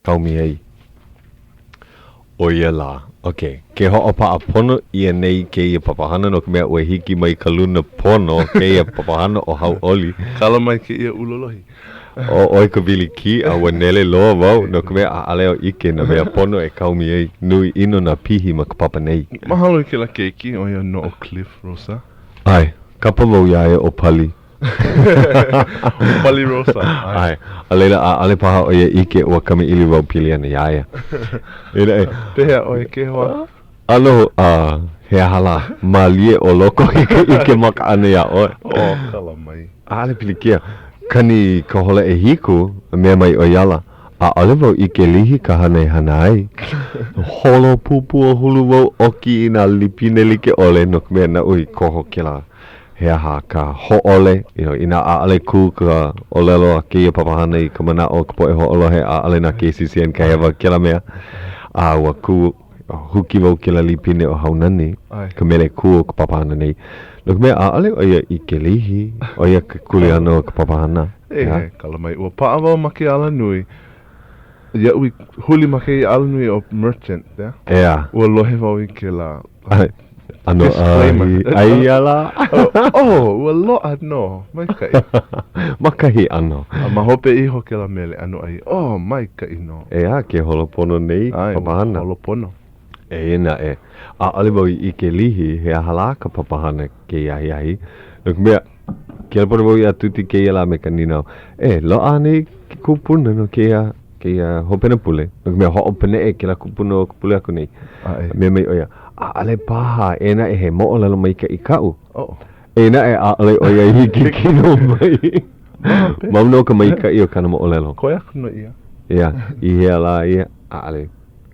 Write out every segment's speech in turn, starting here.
Kaomi ai. ʻO ia lā. Ok. Ke hoʻopaʻa pono ʻia nei kēia papahana no ka mea ua hiki mai ka luna pono o kēia papahana ʻo Hauʻoli. Kala mai kēia ulolohi. ʻO ʻoe ka wilikī a ua nele loa wau no ka mea ʻaʻole au ʻike nā mea pono e kaomi ai. Nui ʻino nā pihi ma ka papa nei. Mahalo i kēlā keiki, ʻo ia nō ʻo Cliff Rosa. ʻAe. Kapa wau iā ia ʻo Pali. ʻO Pali Rosa, ʻae. ʻAe. A laila, ʻaʻole paha ʻo ia ʻike ua kamaʻilio wau pili ana iā ia. Inā e. Pehea ʻoe ke hoa? Aloha, a he aha lā? Mālie ʻo loko i ka ʻike maka ʻana iā ʻoe. Oh, kala mai. ʻAʻole pilikia. Kani ka hola ʻehiku, mea mai ʻo ia ala, ʻaʻole wau ʻike lihi ka hana e hana ai. Holo pupuahulu wau ʻoki i nā lipine like ʻole no ka mea naʻu i koho kēlā He aha ka hōʻole, you know, inā ʻaʻole kū ka ʻōlelo a kēia papahana i ka manaʻo o ka poʻe hoʻolohe, ʻaʻole na KCCN ka hewa kēlā mea. A ua kū, huki wau kēlā lipine ʻo Haunani, ka mele kū o ka papahana nei. No ka mea, ʻaʻole ʻo ia ʻike lihi, ʻo ia ke kuleana o ka papahana. E, kala mai, ua paʻa wau ma ke alanui. Iaʻu i huli ma kēia alanui ʻo Merchant, ʻeā? ʻEā. Ua lohe wau i kēlā ʻAno Disclaimer. Aia lā. Oh, ua loaʻa nō. Maikaʻi. Ma kahi ʻano. A ma hope iho kēlā mele ʻanoʻai. Oh, maikaʻi nō. ʻEā, ke holo pono nei ka papahana. Holo pono. Eia naʻe, ʻaʻole wau i ʻike lihi he aha lā ka papahana kēia ahiahi, no ka mea, kelepona wau iā Tuti kēia lā me ka nīnau, E, loaʻa anei ke kupuna no kēia, kēia hopena pule? No ka mea, hoʻopaneʻe kēlā kupuna o ka pule aku nei. ʻAe. Mea mai ʻo ia, ʻAʻole paha, eia naʻe he moʻolelo maikaʻi kaʻu. Oh. Eia naʻe, ʻaʻole ʻo ia i hiki kino mai. Mau nō ka maikaʻi o kāna moʻolelo. Koe aku nō ia. ʻEā, i hea lā ia, ʻaʻole,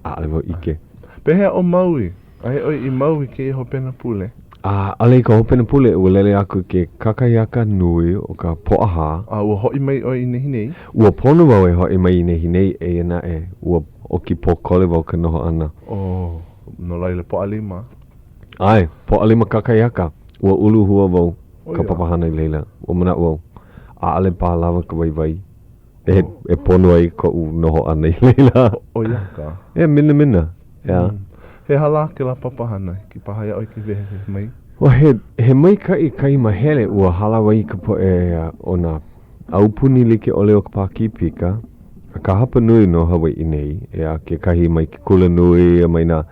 ʻaʻole wau ʻike. Pehea ʻo Maui? Aia ʻoe i Maui kēia hopena pule? ʻAʻole i ka hopena pule, ua lele aku ke kakahiaka nui o ka Pōʻahā. A ua hoʻi mai ʻoe i nehinei? Ua pono wau e hoʻi mai i nehinei, eia naʻe, ua ʻoki pōkole wau ka noho ʻana. Oh, no laila, Pōʻalima? ʻAe, Pōʻalima kakahiaka, ua uluhua wau ka papahana i laila. Ua manaʻo wau, ʻaʻole paha lawa ka waiwai e, e pono ai koʻu noho ʻana i laila. ʻO ia ka. E, minamina, ʻeā. He aha lā kēlā papahana, hiki paha iā ʻoe ke wehewehe mai? Ua he, he maikaʻi kahi mahele ua hālāwai ka poʻe o nā aupuni like ʻole o ka Pākīpika, a ka hapa nui no Hawaiʻi nei, ʻeā, kekahi mai ke kulanui a mai nā,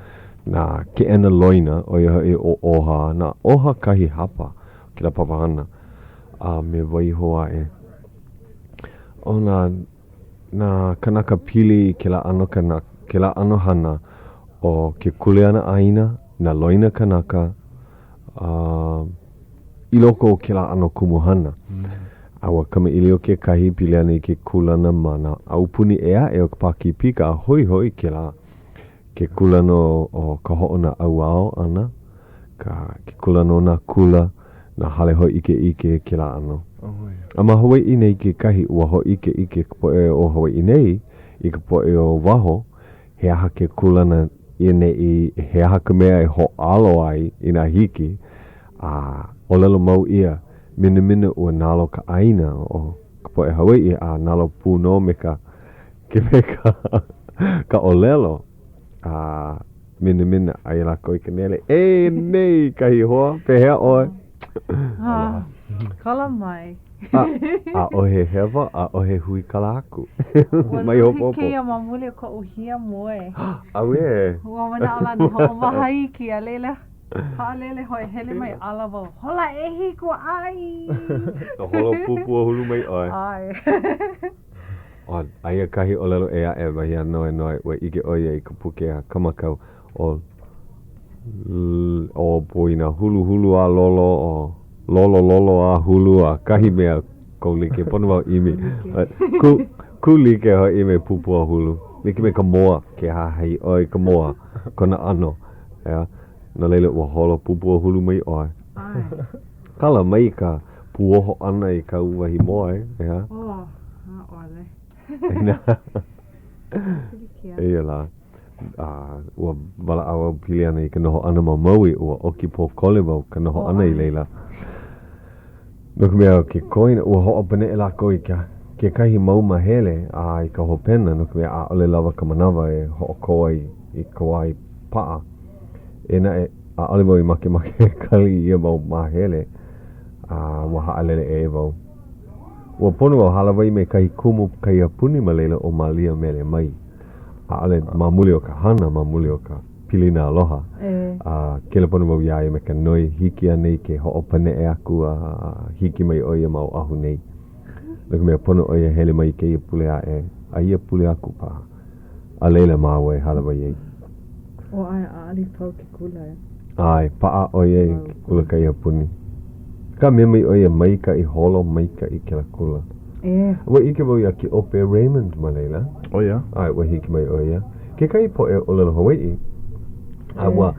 nā keʻena loina, ʻo ia hoʻi ʻo OHA, na OHA kahi hapa o kēlā papahana, a me waiho aʻe. ʻO nā, nā kānaka pili i kēlā ʻano kana, kēlā ʻano hana ʻo ke kuleana ʻāina, nā loina kanaka, a i loko o kēlā ʻano kumuhana. A ua kamaʻilio kekahi pili ana i ke kūlana ma nā aupuni ʻē aʻe o ka Pākīpika a hoihoi kēlā ke kūlana o ka hoʻonaʻauao ʻana, ka, ke kūlana o nā kula, nā hale hōʻikeʻike, kēlā ʻano. A ma Hawaiʻi nei kekahi, ua hōʻikeʻike ka poʻe o Hawaiʻi nei i ka poʻe o waho, he aha ke kūlana i ʻaneʻi, he aha ka mea e hōʻalo ai inā hiki, a ʻōlelo mau ʻia, minamina ua nalo ka ʻāina o ka poʻe Hawaiʻi a nalo pū nō me ka ke me ka ka ʻōlelo, a minamina aia lākou i ka nele. E nei kahi hoa, pehea ʻoe? Ah, kala mai. ʻAʻohe hewa, ʻaʻohe huikala aku. Ua Mai luhi hopohopo. kēia ma muli o koʻu hiamoe. Auē. Ua manaʻolana hoʻomaha iki, a laila, haʻalele hoʻi, hele mai ala wau, hola ʻehiku, ʻai! Holo pupuahulu mai ʻoe. ʻAe. ʻO, aia kahi ʻōlelo ʻē aʻe, wahi a Noenoe, ua ʻike ʻo ia i ka puke a Kamakau, ʻo ʻo Poina huluhulu a lolo, ʻo lolololo a hulu a kahi mea kau like, pono wau ʻimi. Kū, kū like hoʻi me pupuahulu, like me ka moa, ke hahai ʻoe i ka moa, kona ʻano, ʻeā. No laila, ua holo pupuahulu mai ʻoe. Kala mai ka puoho ʻana i kāu wahi moa, ʻeā? Oh, ʻaʻole. Eia lā, a ua walaʻau au pili ana i ka noho ʻana ma Maui, ua ʻoki pōkole wau ka noho ʻana i laila. No ka mea, ke koina, ua hoʻopaneʻe lākou i ka. kekahi mau mahele a i ka hopena, no ka mea, ʻaʻole lawa ka manawa e hoʻokō ai i ka wā i paʻa. Eia naʻe, ʻaʻole wau i makemake e kali i ia mau māhele, a ua haʻalele ʻē wau. Ua pono wau hālāwai me kahi kumu kaiapuni ma laila ʻo Mālia Mele mai. ʻAʻole ma muli o ka hana, ma muli o ka pilina aloha. A kelepona wau iā ia me ka noi, hiki anei ke hoʻopaneʻe aku a hiki mai ʻo ia ma Oʻahu nei. No ka mea, pono ʻo ia hele mai i kēia pule aʻe, a ia pule aku paha. A laila māua e hālāwai ai. ʻO ʻae, ʻaʻole pau ke kula e. ʻAe, paʻa ʻo ia i ke kula kaiapuni. Akā mea mai ʻo ia maikaʻi, holo maikaʻi kēlā kula. E. Ua ʻike wau iā Kiope Raymond ma laila. ʻO ia? ʻAe, ua hiki mai ʻo ia. Kekahi poʻe ʻōlelo Hawaiʻi, a ua,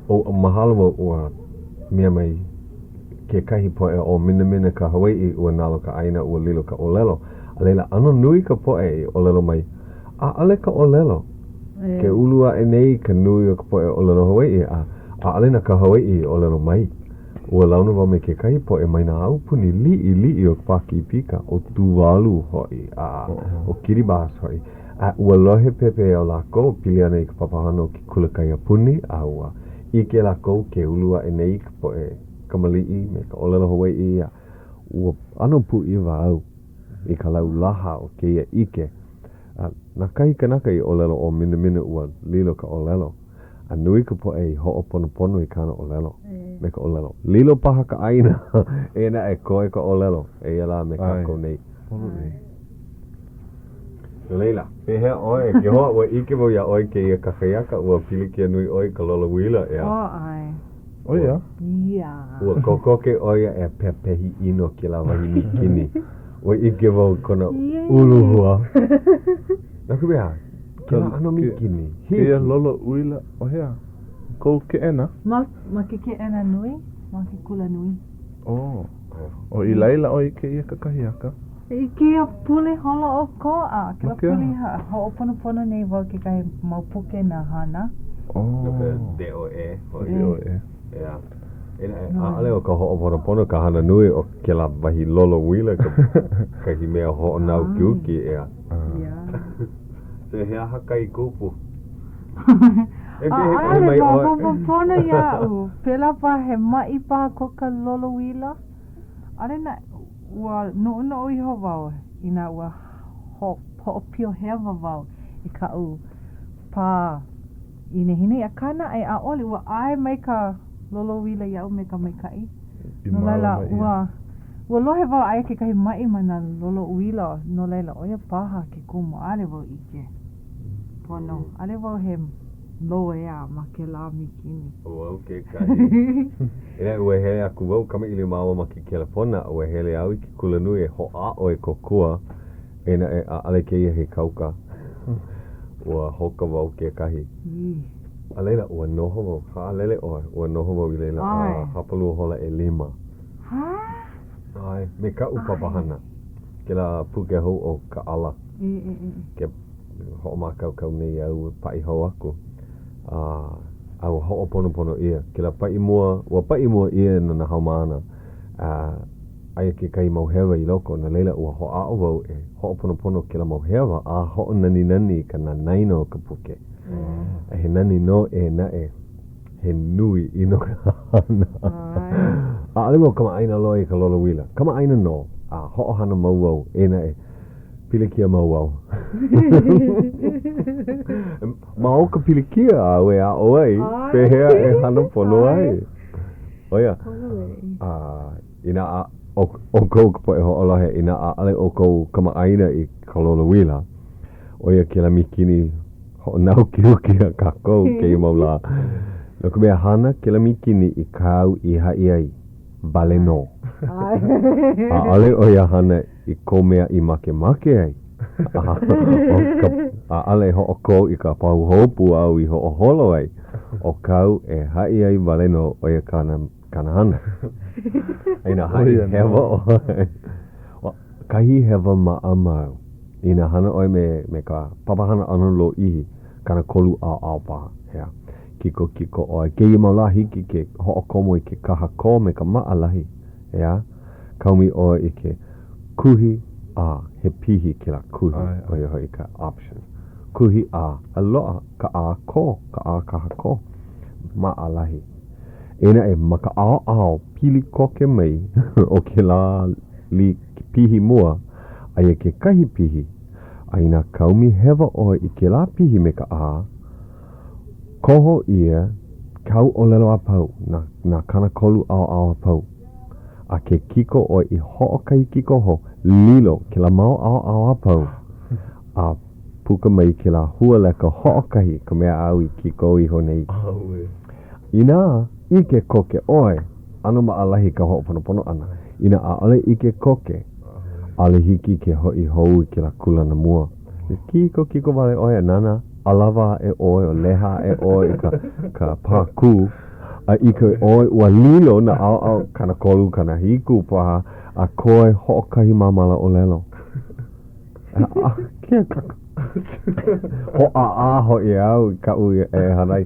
o, mahalo wau ua mea mai kekahi poʻe ʻo minamina ka Hawaiʻi, ua nalo ka ʻāina, ua lilo ka ʻōlelo. A laila, ʻano nui ka poʻe i ʻōlelo mai, ʻaʻole ka ʻōlelo. Ke ulu aʻe nei ka nui o ka poʻe ʻōlelo Hawaiʻi, a ʻaʻole na ka Hawaiʻi i ʻōlelo mai. Ua launa wau me kekahi poʻe mai nā aupuni liʻiliʻi o ka Pākīpika, ʻo Tuvalu hoʻi, a ʻo Kiribati hoʻi, a ua lohe pepeiao lākou pili ana i ka papahana o ke kula kaiapuni, a ua ʻike lākou ke ulu aʻe nei ka poʻe kamaliʻi me ka ʻōlelo Hawaiʻi, a ua ʻano pūʻiwa au i ka laulaha o kēia ʻike. A na kahi kanaka i ʻōlelo ʻo minamina ua lilo ka ʻōlelo, a nui ka poʻe i hoʻoponopono i kāna ʻōlelo me ka ʻōlelo, lilo paha ka ʻāina, eia naʻe koe ka ʻōlelo, eia lā me kākou nei. No laila, pehea ʻoe, e ke hoa, ua ʻike wau iā ʻoe kēia kakahiaka, ua pilikia nui ʻoe i ka lolo uila, ʻeā? Oh, ʻae. ʻO ia? Ia. Ua kokoke ʻo ia e pepehi ʻino kēlā wahi mīkini. Ua ʻike wau i kona uluhua. No ka mea, kēlā ʻano mīkini, hiki. Kēia lolo uila, ʻo hea? Kou keʻena? Ma, ma ke keʻena nui, ma ke kula nui. Oh. ʻO i laila ʻoe i kēia kakahiaka? I kēia pule holoʻokoʻa, kēlā pule ha, hoʻoponopono nei wau kekahi mau puke na hana. Oh. No ka DOE hoʻi. DOE. Yeah. ʻAʻole ʻo ka hoʻoponopono ka hana nui ʻo kēlā wahi lolo uila ka kahi mea hoʻonāukiuki, ʻeā. Yeah. So he aha ka i kupu? ʻAʻole maopopo pono iaʻu. Pēlā paha he maʻi paha ko ka lolo uila. ʻAʻole naʻe, ua noʻonoʻo iho wau inā ua hoʻopio hewa wau i kaʻu pā i nehinei, akā naʻe, ʻaʻole, ua ʻae mai ka lolo uila iaʻu me ka maikaʻi. No laila, ua, ua lohe wau aia kekahi maʻi ma nā lolo uila, no laila, ʻo ia paha ke kumu, ʻaʻole wau ʻike pono, ʻaʻole wau he loea ma kēlā mīkini. ʻO au kekahi. Inā ua hele aku wau, kamaʻilio māua ma ke kelepona, ua hele au i ke kulanui e hoʻāʻo e kōkua, eia naʻe, ʻaʻole kēia he kauka. Ua hoka wau kekahi. A laila, ua noho wau, haʻalele ʻoe, ua noho wau i laila a hapalua hola ʻelima. Hā? ʻAe, me kaʻu papahana, kēlā puke hou ʻo Kaʻala. Ke hoʻomākaukau nei au e paʻi hou aku. A, a ua hoʻoponopono ʻia kēlā paʻi mua, ua paʻi mua ʻia no nā haumāna, a aia kekahi mau hewa i loko, no laila ua hoʻāʻo wau e hoʻoponopono kēlā mau hewa a hoʻonaninani i ka nanaina o ka puke. A he nani nō eia naʻe, he nui ʻino ka hana. ʻAʻole wau kamaʻāina loa i ka lolo uila. Kamaʻāina nō, a hoʻohana mau wau, eia naʻe, pilikia mau wau. Ma o ka pilikia au e aʻo ai, pehea e hana pono ai. ʻO ia, a inā a, ʻoukou ka poʻe hoʻolohe, inā ʻaʻole ʻoukou kamaʻāina i ka lolo uila, ʻo ia kēlā mīkini hoʻonāukiuki a kākou kēia mau lā. No ka mea, hana kēlā mīkini i kāu i haʻi ai wale nō. ʻAʻole ʻo ia hana i kou mea i makemake ai, ʻaʻole e hoʻokō i ka pahuhopu āu i hoʻoholo ai, ʻo kāu e haʻi ai wale nō ʻo ia kāna, kāna hana. Inā haʻi hewa ʻoe, kahi hewa maʻamau, inā hana ʻoe me, me ka papahana ʻano lōʻihi, 30 ʻaoʻao paha, ʻeā, kikokiko ʻoe. Kēia mau lā hiki ke hoʻokomo i ke kahakō me ka maʻalahi, ʻeā. Kaomi ʻoe i ke kuhi. ʻā, he pihi kēlā kuhi, ʻo ia hoʻi ka option. Kuhi ʻā, a loaʻa ka ʻā kō, ka ʻā kahakō. Maʻalahi. Eia naʻe, ma ka ʻaoʻao pili koke mai o kēlā pihi mua, aia kekahi pihi, a inā kaomi hewa ʻoe i kēlā pihi me ka ʻā, koho ʻia kāu ʻōlelo a pau, nā, nā 30 ʻaoʻao a pau. A ke kiko ʻoe i hoʻokahi kiko hou, lilo kēlā mau ʻaoʻao a pau, a puka mai kēlā hualeka hoʻokahi ka mea āu i kiko iho nei. Inā ʻike koke ʻoe, ʻano maʻalahi ka hoʻoponopono ʻana. Inā ʻaʻole ʻike koke, ʻaʻole hiki ke hoʻi hou i kēlā kūlana mua. Kikokiko wale ʻoe a nānā, ʻalawa aʻe ʻoe, o leha aʻe ʻoe i ka, ka pākū, a ʻike ʻoe ua lilo nā ʻaoʻao 30, 70 paha, a koe hoʻokahi māmala ʻōlelo. Hoʻāʻā hoʻi au i kaʻu e hana ai.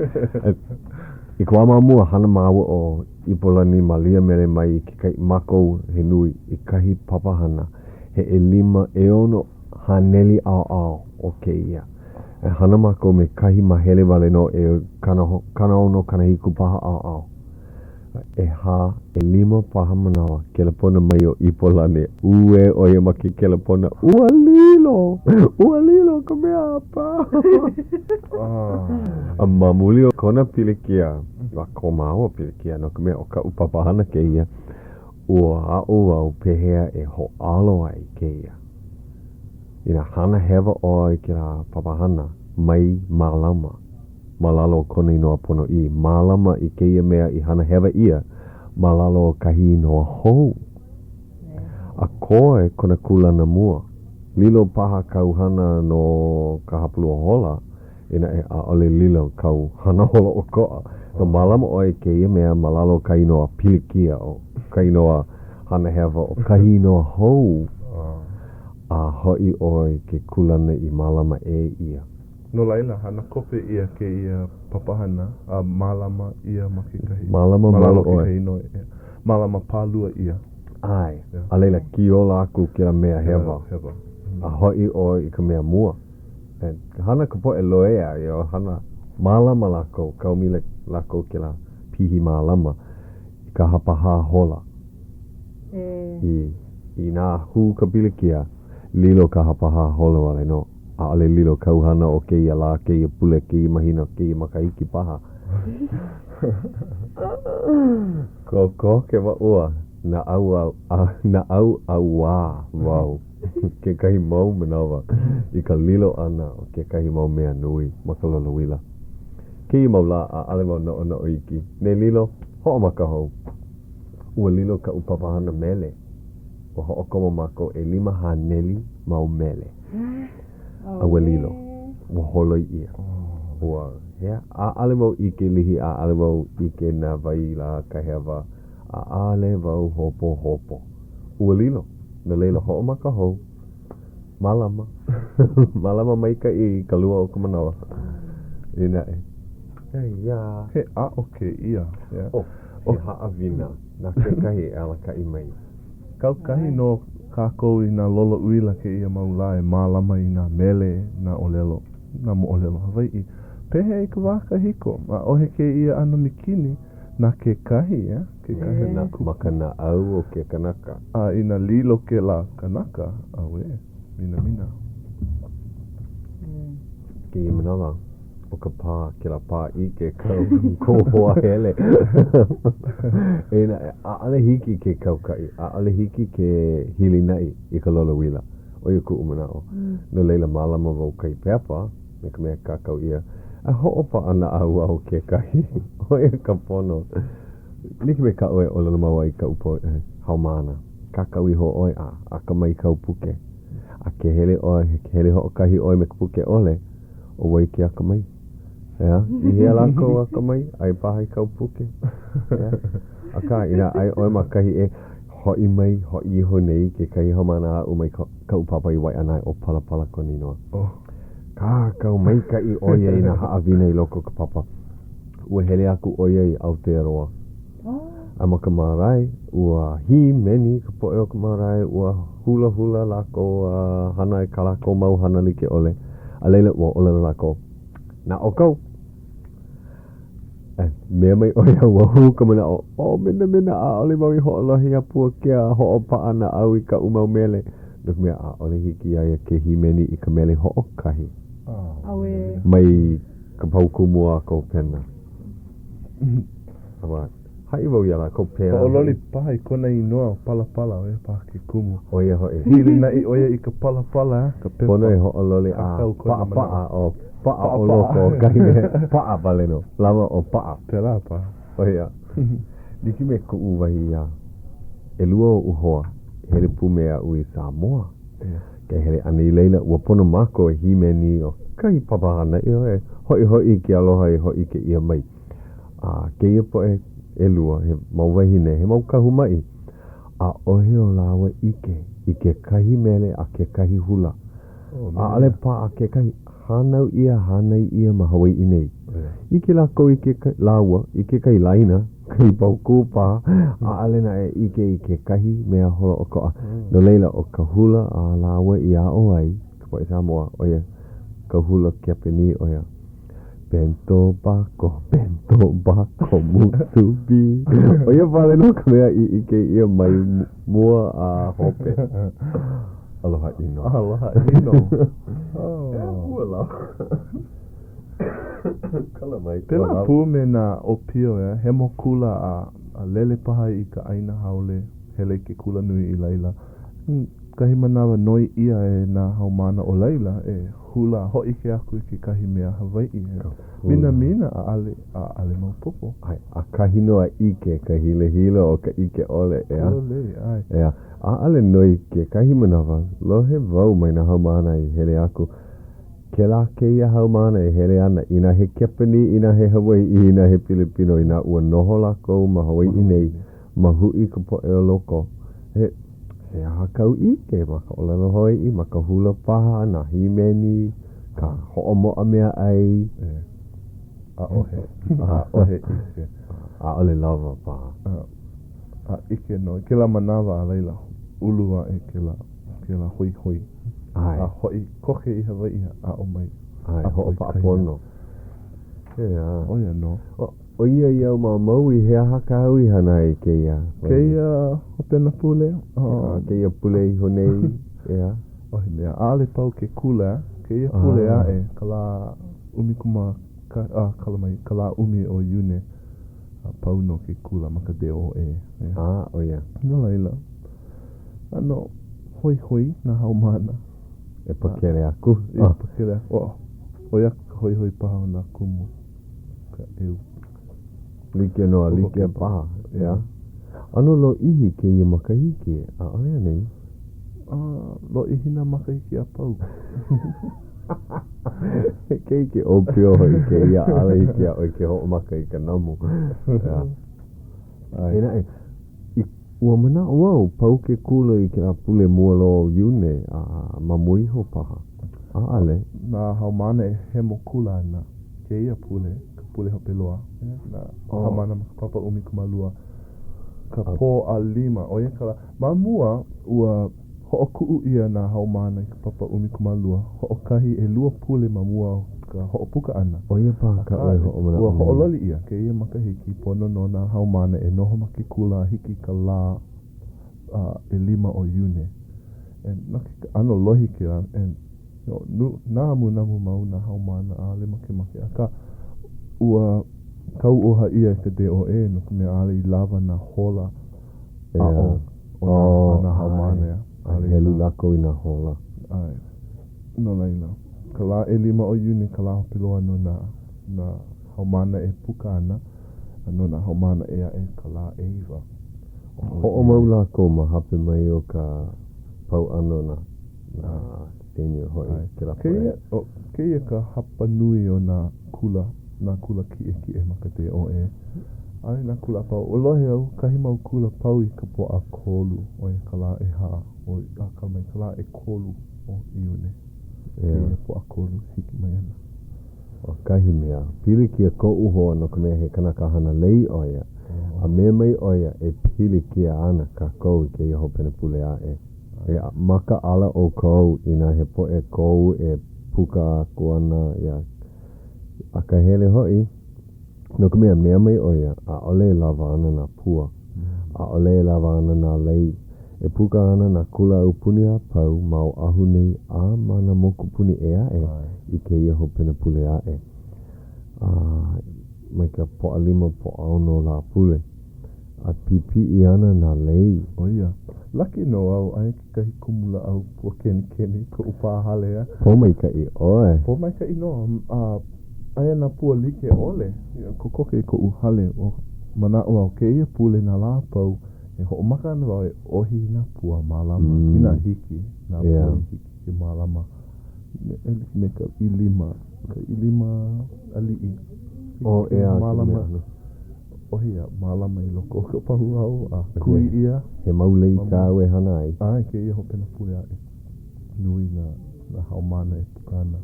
I ka wā ma mua, hana māua ʻo Ipolani Malia Mele mai i kekahi mākou he nui i kahi papahana he ʻelima, 600 ʻaoʻao o kēia. E hana mākou me kahi māhele wale nō e 60, 70 paha ʻaoʻao. ʻEhā, ʻelima paha manawa, kelepona mai ʻo Ipolani, uē ʻo ia ma ke kelepona, Ua lilo! Ua lilo ka mea a pau! A ma muli o kona pilikia, a ko māua pilikia, no ka mea, ʻo kaʻu papahana kēia, ua aʻo au pehea e hōʻalo ai kēia. Inā hana hewa ʻoe i kēlā papahana, mai mālama. ma lalo o kona inoa ponoʻī, mālama i kēia mea i hana hewa ʻia ma lalo o kahi inoa hou. A koe kona kūlana mua. Lilo paha kāu hana no ka hapalua hola, eia naʻe ʻaʻole lilo kāu hana holoʻokoʻa. No mālama ʻoe i kēia mea ma lalo o ka inoa pilikia, o ka inoa hana hewa, o kahi inoa hou, a hoʻi ʻoe i ke kūlana i mālama ʻē ʻia. No laila, hana kope ʻia kēia papahana a mālama ʻia ma kekahi. Mālama mau ʻoe. Inoa, mālama pālua ʻia. ʻAe. A laila, kiola aku kēlā mea hewa. Hewa. A hoʻi ʻoe i ka mea mua. E hana ka poʻe loea, you know, hana mālama lākou, kaomi lākou kēlā pihi mālama i ka hapahā hola. E. I, inā hū ka pilikia, lilo ka hapahā hola wale nō. ʻAʻole lilo kāu hana o kēia lā, kēia pule, kēia mahina, kēia makahiki paha. Kokoke ua naʻau naʻauā wau kekahi mau manawa i ka lilo ʻana o kekahi mau mea nui ma ka lolouila. Kēia mau lā, ʻaʻole wau noʻonoʻo iki. Ne lilo, hoʻomaka hou. Ua lilo kaʻu papahana mele. Ua hoʻokomo mākou 500 mau mele. A ua lilo. Ua holoi ʻia. Ua, hea? ʻAʻole wau ʻike lihi, ʻaʻole wau ʻike na wai lā ka hewa, ʻaʻole wau hopohopo. Ua lilo. No laila, hoʻomaka hou. Mālama. Mālama maikaʻi i ka lua o ka manawa. Eia naʻe. Eia. He aʻo kēia. Oh, he haʻawina na kekahi e alakaʻi mai. Kaukahi nō kākou i nā lolo uila kēia mau lā e mālama i nā mele, nā ʻōlelo, nā moʻolelo Hawaiʻi. Pehea i ka wā kahiko, ʻaʻohe kēia ʻano mikini na kekahi, yeah? Kekahi Na, ma ka naʻau o ke kanaka. A inā lilo kēlā kanaka, auē, minamina. Kēia manawa, ʻo ka pā, kēlā pā ʻike kau kou hoa hele. Eia naʻe, ʻaʻole hiki ke kaukaʻi, ʻaʻole hiki ke hilinaʻi i ka lolouila. ʻO ia kuʻu manaʻo. No laila, mālama wau kahi pepa me ka mea kākau ʻia, a hoʻopaʻanaʻauao kekahi. ʻO ia ka pono. Like me kaʻu e ʻōlelo mau ai i kaʻu poʻe haumāna, kākau iho ʻoe a akamai kāu puke. A ke hele ʻoe, hele hoʻokahi ʻoe me ka puke ʻole, ʻO wai ke akamai? ʻEā? I hea lākou akamai? Aia paha i kāu puke. ʻEā? Akā, inā aia ʻoe ma kahi ʻē, hoʻi mai, hoʻi iho nei kekahi haumāna aʻu mai kaʻu papa i Waiʻanae, ʻo Palapala kona inoa. Kākau maikaʻi ʻo ia i nā haʻawina i loko o ka papa. Ua hele aku ʻo ia i Aotearoa. A ma ka mārae, ua hīmeni ka poʻe o ka mārae, ua hulahula lākou a hana i kā lākou mau hana like ʻole. A laila, ua ʻōlelo lākou, Na ʻoukou! E, mea mai ʻo ia, ua hū ka manaʻo, ʻO minamina, ʻaʻole wau i hoʻolohe iā Puakea a hoʻopaʻa naʻau i kaʻu mau mele, no ka mea, ʻaʻole hiki iā ia ke hīmeni i ka mele hoʻokahi mai ka paukū mua a ka hopena. A ua haʻi wau iā lākou pēlā. Hoʻololi paha i kona inoa palapala, ʻo ia paha ke kumu. ʻO ia hoʻi. Hilinaʻi ʻo ia i ka palapala, ka pepa. Pono e hoʻololi a paʻapaʻa ʻo paʻa o loko o kahi mea paʻa wale nō. Lawa ʻo paʻa. Pēlā paha. ʻO ia. Like me koʻu wahi iā ʻelua oʻu hoa, hele pū me aʻu i Samoa. Ke hele ʻana i laila, ua pono mākou e hīmeni ʻo kahi papahana e hoʻihoʻi i ke aloha i hōʻike ʻia mai. A kēia poʻe ʻelua, he mau wāhine, he mau kahu maʻi, ʻaʻohe o lāua ʻike i kekahi mele a kekahi hula. ʻAʻole paʻa kekahi hānau ʻia, hānai ʻia ma Hawaiʻi nei. ʻIke lākou i ke, lāua, i kekahi laina, kahi paukū paha, ʻaʻole naʻe ʻike i kekahi mea holoʻokoʻa. No laila, ʻo ka hula a lāua i aʻo ai, ka poʻe Samoa, ʻo ia ka hula Kepanī, ʻo ia Bento bako, bento bako, musubi. ʻO ia wale nō ka mea i ʻike ʻia mai mua a hope. Aloha ʻino. Aloha ʻino. E ua lako. Kala mai. Pēlā pū me nā ʻōpio, ʻeā, hemo kula a, a lele paha i ka ʻāina haole, hele i ke kulanui i laila. Kahi manawa noi ʻia e nā haumāna o laila e hula a hōʻike aku i kekahi mea Hawaiʻi. He minamina, ʻaʻale, ʻaʻale maopopo. ʻAe, ʻakahi nō a ʻike ka hilahila o ka ʻike ʻole, ʻeā? Pololei, ʻae. ʻEā, ʻaʻole nō i kekahi manawa, lohe wau mai nā haumāna i hele aku. Kēlā kēia haumāna e hele ana, inā he Kepanī, inā he Hawaiʻi, inā he Pilipino, inā ua noho lākou ma Hawaiʻi nei, mahuʻi ka poʻe o loko, he, he aha kāu ʻike ma ka ʻōlelo Hawaiʻi, ma ka hula paha, nā hīmeni, ka hoʻomoʻa meaʻai? ʻAʻohe. ʻAʻohe ʻike. ʻAʻole lawa paha. A ʻike nō. I kēlā manawa a laila, ulu aʻe kēlā, kēlā hoihoi. ʻAe. A hoʻi koke i Hawaiʻi a aʻo mai. ʻAe, hoʻopaʻa pono. ʻEā. ʻO ia nō. ʻOiai au ma Maui, he aha kāu i hana ai i kēia? Kēia hopena pule? A, kēia pule iho nei, ʻeā. ʻAʻohe mea. ʻAʻole pau ke kula. Kēia pule aʻe, ka lā ʻumikūmākahi, a, kala mai, ka lā ʻumi o Iune, a pau nō ke kula ma ka DOE. A, ʻo ia. No laila, ʻano hoihoi nā haumāna. E pakele aku. E pakele aku. ʻOi aku ka hoihoi paha o nā kumu. Ka ʻeu. Like nō a like paha, ʻeā. ʻAno lōʻihi kēia makahiki, ʻaʻole anei? A, lōʻihi nā makahiki a pau. He keiki ʻōpio hoʻi kēia, ʻaʻole hiki iā ʻoe ke hoʻomaka i ka namu. ʻEā. Eia naʻe, i, ua manaʻo au, pau ke kula i kēlā pule mua loa o Iune, a ma mua iho paha. ʻAʻole. Nā haumāna e hemo kula ana kēia pule, ka pule hope loa, nā haumāna ma ka papa 12, ka Pōʻalima, ʻo ia ka lā. Ma mua, ua hoʻokuʻu ʻia nā haumāna i ka papa 12, hoʻokahi ʻelua pule ma mua o ka hoʻopuka ʻana. ʻO ia paha kaʻu e hoʻomanaʻo nei. Ua hoʻololi ʻia kēia makahiki, pono nō nā haumāna e noho ma ke kula a hiki i ka lā ʻelima o Iune. And no ke ʻano lohi kēlā, and no, nu, namunamu mau nā haumāna ʻaʻole makemake, akā, ua kauoha ʻia e ka DOE no ka mea ʻaʻole i lawa nā hola aʻo o nā, a nā haumāna, ʻeā. ʻAʻole helu lākou i nā hola. ʻAe. No laila, ka lā ʻelima o Iune ka lā hope loa no nā, nā haumāna e puka ana, a no nā haumāna ʻē aʻe ka lā ʻeiwa. Hoʻomau lākou ma hope mai o ka pau ʻana o nā, nā senior hoʻi, kēlā poʻe. Kēia, ʻo kēia ka hapa nui o nā kula, nā kula kiʻekiʻe ma ka DOE. ʻAʻole nā kula a pau. Ua lohe au, kahi mau kula pau i ka Pōʻakolu, ʻo ia ka lā ʻehā, ʻo, a kala mai, ka lā ʻekolu o Iune. Kēia Pōʻakolu, hiki mai ana. ʻO kahi mea, pilikia koʻu hoa no ka mea he kanaka hana lei ʻo ia. A mea mai ʻo ia, e pilikia ana kākou i kēia hopena pule aʻe. E makaʻala ʻoukou inā he poʻe kou e puka aku ana iā akahele hoʻi, no ka mea, mea mai ʻo ia, ʻaʻole e lawa ana nā pua, ʻaʻole e lawa ana nā lei. E puka ana nā kula aupuni a pau ma Oʻahu nei a ma nā mokupuni ʻē aʻe i kēia hopena pule aʻe. A mai ka Pōʻalima, Pōʻaono Lāpule, a pipiʻi ana nā lei. ʻO ia. Laki nō au, aia kekahi kumulāʻau pua kenikeni i koʻu pā hale a. Pōmaikaʻi ʻoe. Pōmaikaʻi nō. A aia nā pua like ʻole. Kokoke i koʻu hale. Ua manaʻo au kēia pule nā lā a pau e hoʻomaka ana wau e ʻohi i nā pua mālama inā hiki, nā pua i hiki ke mālama e like me ka ʻilima, ka ʻilima aliʻi. Oh, ʻeā, mālama. ʻOhi a mālama i loko o ka pahu hau a kui ʻia. He mau lei kāu e hana ai. ʻAe, kēia hopena pule aʻe. Nui nā, nā haumāna e puka ana.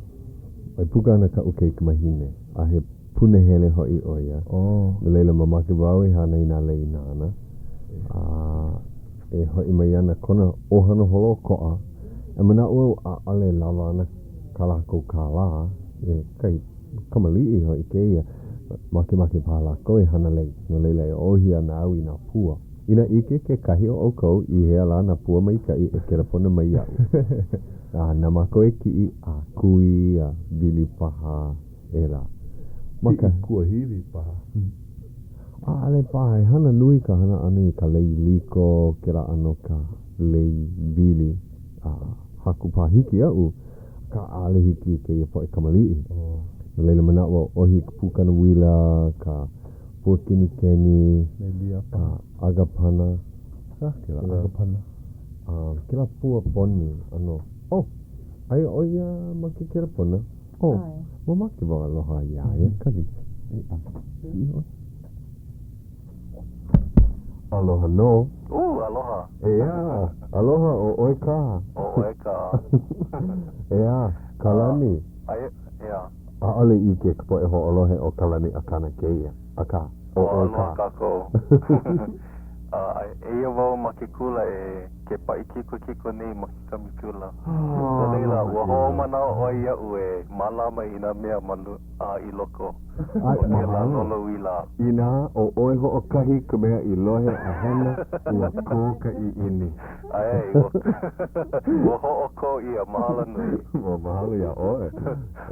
E puka ana kaʻu kaikamahine, a he punahele hoʻi ʻo ia. Oh. No laila, mamake wau e hana i nā lei nāna. A e hoʻi mai ana kona ʻohana holoʻokoʻa. E manaʻo au ʻaʻole lawa ana kā lākou kālā, e kahi kamaliʻi hoʻi kēia, makemake paha lākou e hana lei, no laila e ʻohi ana au i nā pua. Inā ʻike kekahi o ʻoukou i hea lā nā pua maikaʻi e kelepona mai iaʻu. A na mākou e kiʻi a kui a wili paha ʻelā. Ma ka. Piʻi kuahiwi paha. ʻAʻole paha, he hana nui ka hana ʻana i ka lei liko, kēlā ʻano ka lei wili, a haku paha hiki iaʻu. Akā ʻaʻole hiki i kēia poʻe kamaliʻi. No laila manaʻo au, ʻohi i ka pūkana uila, ka pua kenikeni, ka ʻagapana. He aha kēlā ʻagapana? Kēlā pua poni ʻano. Oh! Aia ʻo ia ma ke kelepona. Oh, mamake wau aloha iā ia, Kalisa. E ʻoe. Aloha nō. Ū, aloha. ʻEā, aloha, ʻo ʻoe kā. ʻO ʻoe kā. ʻEā, Kalani. Aia, ʻeā. ʻAʻole ʻike ka poʻe hoʻolohe ʻo Kalani Akana kēia, akā, ʻo ʻoe kā. Aloha kākou. Eia wau ma ke kula e ke paʻi kikokiko nei ma ke kamikula. No laila, ua hoʻomanaʻo ʻoe iaʻu e mālama i nā mea ma i loko o kēlā lolo uila. Inā ʻo ʻoe hoʻokahi ka mea i lohe a hana, ua kō ka ʻiʻini. ʻAe, ua, ua hoʻokō ʻia, mahalo nui. Ua mahalo iā ʻoe.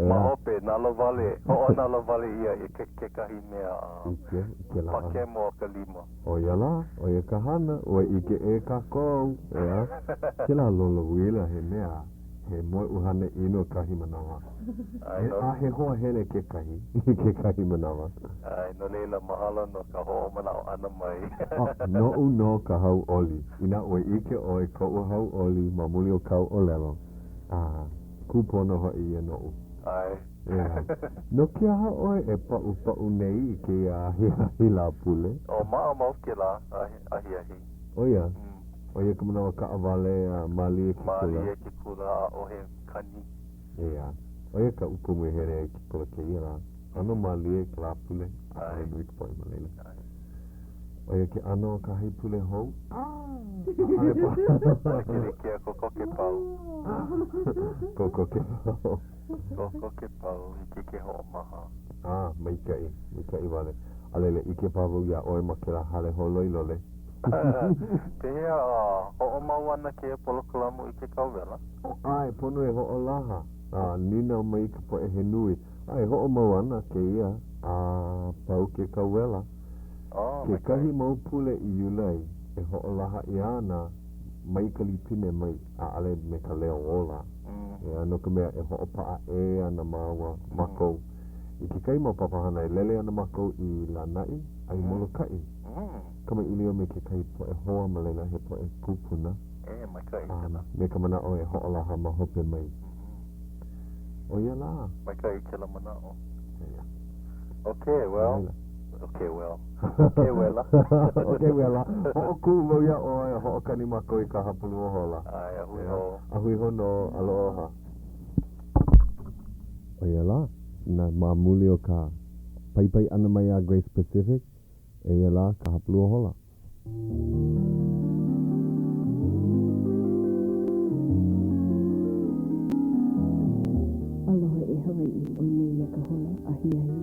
Ma hope, nalowale, hoʻonalowale ʻia i kekahi mea a pākemo o ka lima. ʻO ia lā, ʻo ia ka hana, ua ʻike ʻē kākou, ʻeā? Kēlā lolo uila he mea, he moeʻuhane ʻino kahi manawa. A he hoa hele kekahi, i kekahi manawa. ʻAe, no laila, mahalo no ka hoʻomanaʻo ʻana mai. A, noʻu nō ka hauʻoli. Inā ua ʻike ʻoe koʻu hauʻoli ma muli o kāu ʻōlelo, a kūpono hoʻi ia noʻu. ʻAe. ʻEā. No ke aha ʻoe e paʻupaʻu nei i kēia ahiahi Lāpule? ʻO maʻamau kēlā ahiahi. ʻO ia? ʻO ia ka manawa kaʻawale a mālie ke kula? Mālie ke kula, ʻaʻohe kani. ʻEā. ʻO ia kaʻu kumu i hele ai ke kula kēia lā. ʻAno mālie ka Lāpule, ʻaʻole nui ka poʻe ma laila. ʻO ia ke ʻano o ka haipule hou? ʻAʻole paha. ʻAʻole pilikia, kokoke pau. Kokoke pau. Kokoke pau, hiki ke hoʻomaha. A, maikaʻi, maikaʻi wale. A laila, ʻike paha wau iā ʻoe ma kēlā hale holoi lole. Pehea, hoʻomau ana kēia polokalamu i ke kauwela? ʻAe, pono e hoʻolaha. A, nīnau mai ka poʻe he nui. ʻAe, hoʻomau ana kēia a pau ke kauwela. Oh, maikaʻi. Kekahi mau pule i Iulai e hoʻolaha ʻia ana mai ka lipine mai, ʻaʻole me ka leo ola. ʻEā, no ka mea, e hoʻopaʻa ʻē ana māua, mākou, i kekahi mau papahana e lele ana mākou i Lānaʻi a i Molokaʻi. Kamaʻilio me kekahi poʻe hoa ma laila, he poʻe kūpuna, a me ka manaʻo e hoʻolaha ma hope mai. ʻO ia lā. Maikaʻi kēlā manaʻo. Eia. Okay, well. Okay, well. Okay, wela. Okay, wela. Hoʻokuʻu wau iā ʻoe a hoʻokani mākou i ka hapalua hola. ʻAe, a hui hou. A hui hou nō. Aloha. ʻO ia lā, na ma muli o ka paipai ʻana mai a Grace Pacific. Eia lā ka hapalua hola. Aloha e Hawaiʻi, ʻo nēia ka hola ahiahi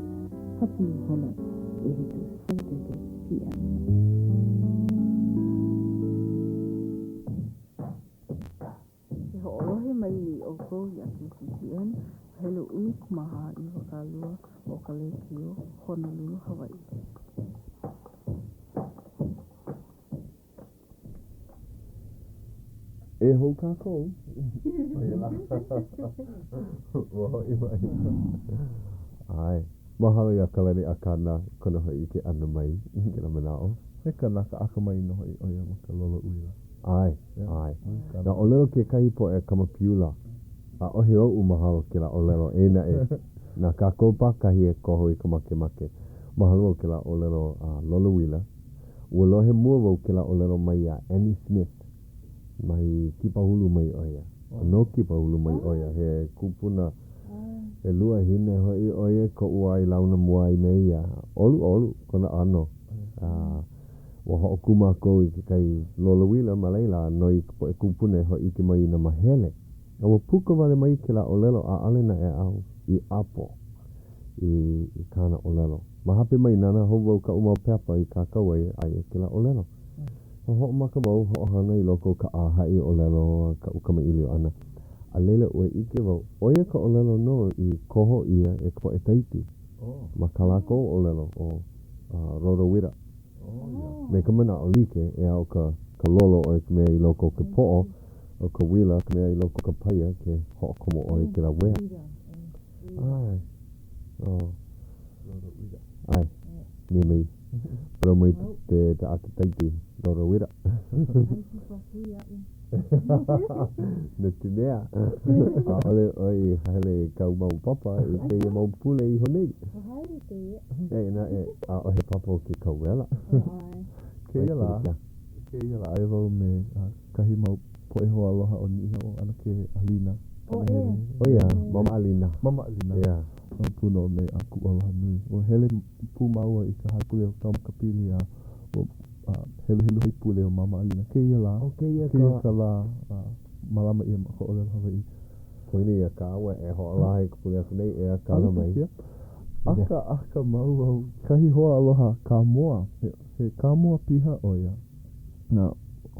hapu hola ʻehiku, 7:30 PM. Ke hoʻolohe mai nei ʻoukou iā KCCN helu 14 20 o ka lēkiō Honolulu, Hawaiʻi. E hou kākou. ʻOia lā. Ua hoʻi mai. ʻAe. Mahalo iā Kalani Akana i kona hōʻike ʻana mai i kēlā manaʻo. He kanaka akamai nō hoʻi ʻo ia ma ka lolo uila. ʻAe, ʻae. Na ʻōlelo kekahi poʻe kamapiula, ʻaʻohe oʻu mahalo kēlā ʻōlelo, eia naʻe, na kākou pākahi e koho i ka makemake. Mahalo au kēlā ʻōlelo a lolo uila. Ua lohe mua wau kēlā ʻōlelo mai iā Annie Smith, mai Kīpahulu mai ʻo ia. A no Kīpahulu mai ʻo ia, he kupuna, he luahine hoʻi ʻo ia koʻu wā i launa mua ai me ia. ʻOluʻolu kona ʻano. A ua hoʻokū mākou i kekahi lolo uila ma laila a noi i ka poʻe kūpuna e hōʻike mai i nā mahele. A ua puka wale mai kēlā ʻōlelo, ʻaʻole naʻe au i ʻapo i i kāna ʻōlelo. Ma hope mai, nānā hou wau kaʻu mau pepa i kākau ai, aia kēlā ʻōlelo. A hoʻomaka wau hoʻohana i loko o ka ʻāhaʻi ʻōlelo a kaʻu kamaʻilio ʻana. A laila ua ʻike wau, ʻo ia ka ʻōlelo nō i koho ʻia e ka poʻe Tahiti ma kā lākou ʻōlelo ʻo Rorowira. Me ka manaʻo like, ʻeā ʻo ka ka lolo ʻo ia ka mea i loko o ke poʻo, ʻo ka uila ka mea i loko o ka paia ke hoʻokomo ʻoe i kēlā wea. ʻAe. Oh. ʻAe. Nei mai. Parau mai te te ata Tahiti, Rorowira. No te mea, ʻaʻole ʻoe i hele i kāu mau papa i kēia mau pule iho nei. Eia naʻe, ʻaʻohe papa o ke kauwela. Kēia lā, kēia lā, aia wau me kahi mau poʻe hoaaloha o Niʻihau, ʻAnakē Alina. ʻO ia, Mama Alina. Mama Alina. Yeah. Nā pū nō me a kuʻu aloha nui. Ua hele pū māua i ka hale pule o Kaumakapili a ua heluhelu haipule ʻo Mama Alina. Kēia lā, ʻO kēia ka. Kēia ka lā a mālama ʻia ma ka ʻōlelo Hawaiʻi. Poina iā kāua e hoʻolaha i ka pule aku nei, ʻeā, kala mai. ʻAkaʻaka mau au kahi hoa aloha Kāmoa, he, he Kāmoa piha ʻo ia. Na,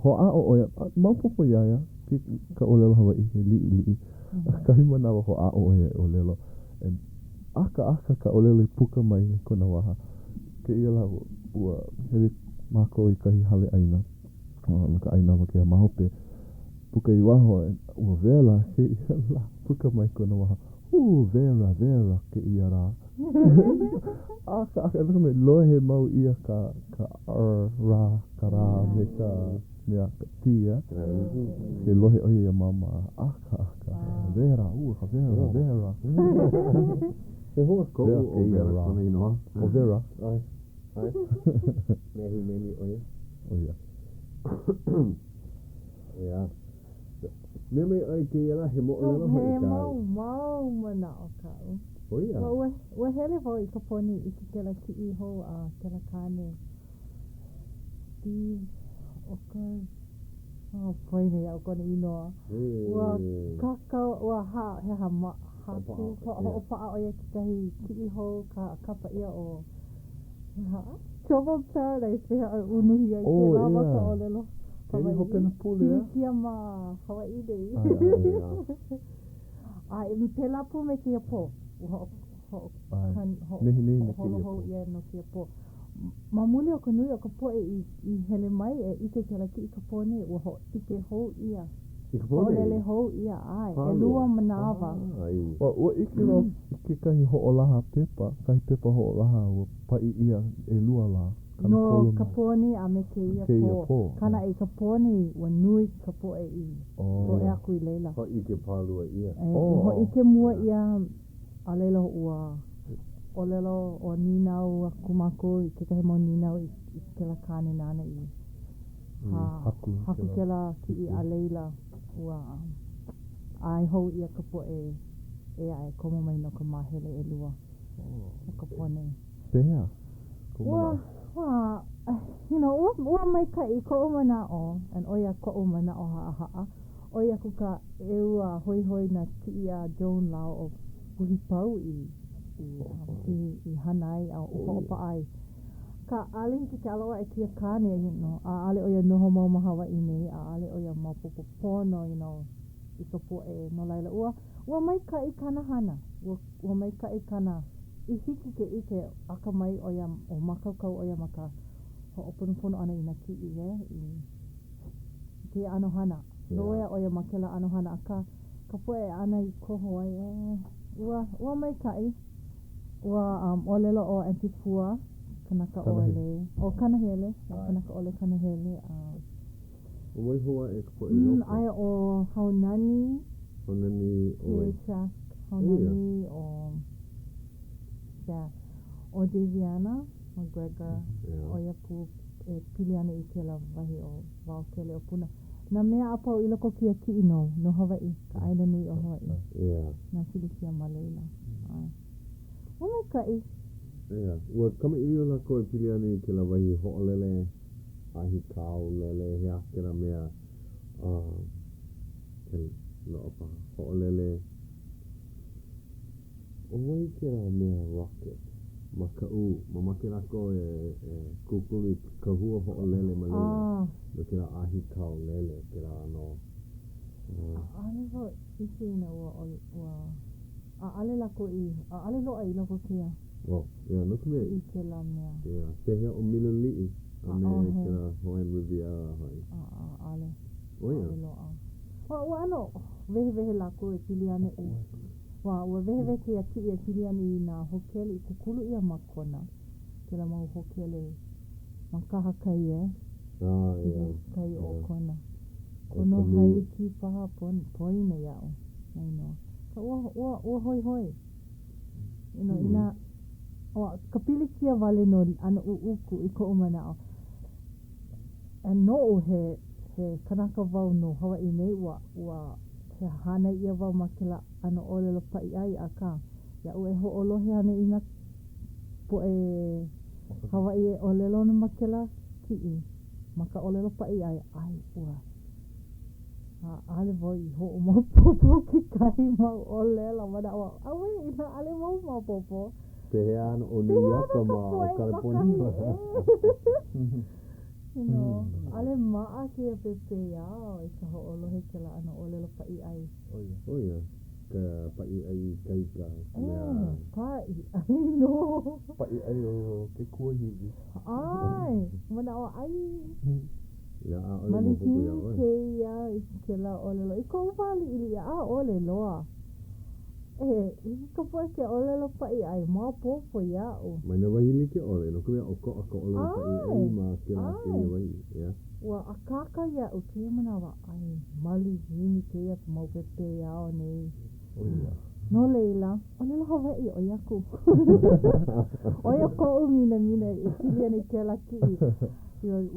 hoʻāʻo ʻo ia, maopopo iā ia ke, ka ʻōlelo Hawaiʻi, he liʻiliʻi. Kahi manawa hoʻāʻo ʻo ia e ʻōlelo, and ʻakaʻaka ka ʻōlelo i puka mai mai kona waha. Kēia lā, ua, ua hele mākou i kahi hale ʻaina, no ka ʻaina awakea ma hope, puka i waho, and ua wela kēia lā, puka mai kona waha, Hū, wela, wela kēia lā. ʻAkaʻaka, no ka mea, lohe mau ʻia ka, ka R, rā, ka rā, me ka mea, ka T, a. Ke lohe ʻo ia iā Māmā, ʻakaʻaka, wela, ua ka wela, wela. He hoa koʻu ʻo Vera kona inoa. ʻO Vera. ʻAe, ʻae. Mea hīmeni ʻo ia. ʻO ia. ʻEā. Mea mai ʻoe kēia lā, he moʻolelo hoʻi He kāu. mau, mau manaʻo kaʻu. ʻO ia? Ua, ua, ua hele wau i ka pō nei i ʻike kēlā kiʻi hou a kēlā kāne. Steve Oka, oh, poina iaʻu kona inoa. Ua kākau, ua ha, he aha, ma, haku, hoʻopaʻa ʻo ia kekahi kiʻi hou ka kapa ʻia ʻo, he aha, Troubled Paradise, pehea ʻoe unuhi ai kēlā ma ka ʻōlelo Kēia hopena pule, a? Pilikia ma Hawaiʻi nei. A e pēlā pū me kēia pō. Ua hoʻo, hoʻo, hoʻoholo hou ʻia no kēia pō. Ma muli o ka nui o ka poʻe i, i hele mai e ʻike kēlā kiʻi ka pō nei, ua hōʻike hou ʻia. I ka pō nei? Hoʻolele hou ʻia, ʻae, ʻelua manawa. Ua, ua ʻike wau i kekahi hoʻolaha pepa, kahi pepa hoʻolaha ua paʻi ʻia ʻelua lā. No ka pō nei a me kēia pō. Akā naʻe i ka pō nei, ua nui ka poʻe i hoe aku i laila. Hōʻike pālua ʻia. Ua hōʻike mua ʻia, a laila ua ʻōlelo, ua nīnau aku mākou i kekahi mau nīnau i kēlā kāne nāna i haku kēlā kiʻi, a laila ua ʻae hou ʻia ka poʻe ʻē aʻe e komo mai no ka māhele ʻelua o ka pō nei. Pehea kou Ua, manaʻo? Well, you know, ua, ua maikaʻi koʻu manaʻo, and ʻo ia koʻu manaʻo haʻahaʻa, ʻoi aku ka ʻeu a hoihoi nā kiʻi a Joan lāua ʻo Puhipau i, i, i, i hana ai a hoʻopaʻa ai. Akā, ʻaʻole hiki ke alo aʻe kēia kāne, you know, ʻaʻole ʻo ia noho mau ma Hawaiʻi nei, ʻaʻole ʻo ia maopopo pono, you know, i ka poʻe, no laila, ua, ua maikaʻi kāna hana, ua, ua maikaʻi kāna, i hiki ke ʻike akamai ʻo ia, o mākaukau ʻo ia ma ka hoʻoponopono ʻana i nā kiʻi, e, i kēia ʻano hana. Loea ʻo ia ma kēlā ʻano hana, akā, ka poʻe āna i koho ai, e, ua, ua maikaʻi. Ua um, ʻōlelo ʻo Aunty Pua, Kanakaʻole, ʻo Kanahele, ʻo Kanakaʻole Kanahele, a. Ua waiho aʻe ka poʻe i loko. Aia ʻo Haunani. Haunani ʻo wai? K. Trask. Haunani ʻo, yeah, ʻo Daviana McGregor, ʻo ia pū e pili ana i kēlā wahi ʻo Waokele o Puna. Nā mea a pau i loko o kēia kiʻi no, no Hawaiʻi, ka ʻāina nui o Hawaiʻi. Yeah. Nā pilikia ma laila. ʻAe. Ua maikaʻi. Yeah. Ua kamaʻilio lākou e pili ana i kēlā wahi hoʻolele ahi kao lele, he aha kēlā mea, uh, ke loaʻa paha, hoʻolele. ʻO wai kēlā mea rocket ma Kaʻū? Mamake lākou e e kūkulu i kahua hoʻolele ma laila Ah. no kēlā ahi kao lele, kēlā ʻano. ʻAʻole wau ʻike inā ua ua ʻaʻole lākou i ʻaʻole loaʻa i loko o kēia. Oh, yeah, no ka mea. I kēlā mea. Yeah, pehea ʻo Miloliʻi a me kēlā Hawaiian Riviera hoʻi? ʻAʻole. ʻO ia. ʻAʻole loaʻa. Ua ua ʻano wehewehe lākou e pili ana i Ua ua wehewehe kēia kiʻi e pili ana i nā hōkele i kūkulu ʻia ma Kona, kēlā mau hōkele ma kahakai e, Ah, yeah. kai o Kona. Konohiki paha poina iaʻu nā inoa. Ka ua, ua, ua hoihoi. You know, inā, ua, ka pilikia wale nō ʻano ʻuʻuku i koʻu manaʻo. And noʻu he, he kanaka wau no Hawaiʻi nei, ua, ua, he hānai ʻia wau ma kēlā ʻano ʻōlelo paʻiʻai, akā, iaʻu e hoʻolohe ana i nā poʻe Hawaiʻi e ʻōlelo ana ma kēlā kiʻi, ma ka ʻōlelo paʻiʻai, ʻae, ua ʻaʻole wau i hoʻomaopopo kekahi mau ʻōlelo, manaʻo au, ʻAuē, inā ʻaʻole wau maopopo. Pehea ana ʻo New Yorka ma o Kalifornia? You know, ʻaʻole maʻa kēia pepeiao i ka hoʻolohe kēlā ʻano ʻōlelo paʻiʻai. ʻO ia. ʻO ia ka paʻiʻai ikaika mea. E, paʻiʻai nō. Paʻiʻai o ke kuahiwi. ʻAe, manaʻo ai. Inā ʻaʻole maopopo iā ʻoe. Malihini kēia i kēlā ʻōlelo. I koʻu wā liʻiliʻi, ʻaʻole loa. E, hiki ka poʻe ke ʻōlelo paʻiʻai, maopopo iaʻu. Mai nā wahi like ʻole, no ka mea, ʻokoʻa ka ʻōlelo paʻiʻai ma kēlā kēia wahi, ʻeā? Ua akāka iaʻu kēia manawa, ʻai, malihini kēia mau pepeiao nei. ʻO ia. No laila, ʻōlelo Hawaiʻi ʻoi aku. ʻO ia koʻu minamina e pili ana i kēlā kiʻi.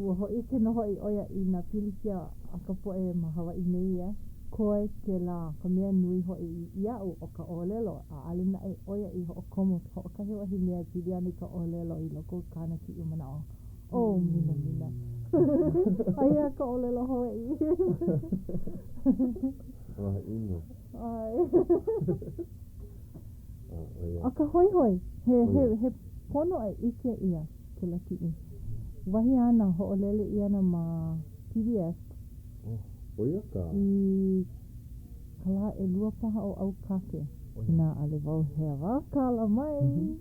Ua hōʻike nō hoʻi ʻo ia i nā pilikia a ka poʻe ma Hawaiʻi nei, e. Koe kēlā, ka mea nui hoʻi iaʻu ʻo ka ʻōlelo, ʻaʻole naʻe ʻo ia i hoʻokomo hoʻokahi wahi mea e pili ana i ka ʻōlelo i loko o kāna kiʻi manaʻo. Oh, minamina. Aia ka ʻōlelo Hawaiʻi. Aloha ʻino. ʻAe. ʻO ia. Akā hoihoi, he, he, he pono e ʻike ʻia kēlā kiʻi. Wahi āna, hoʻolele ʻia ana ma PBS. ʻO ia ka. I ka lā ʻelua paha o ʻAukake, inā ʻaʻole wau hewa, kala mai.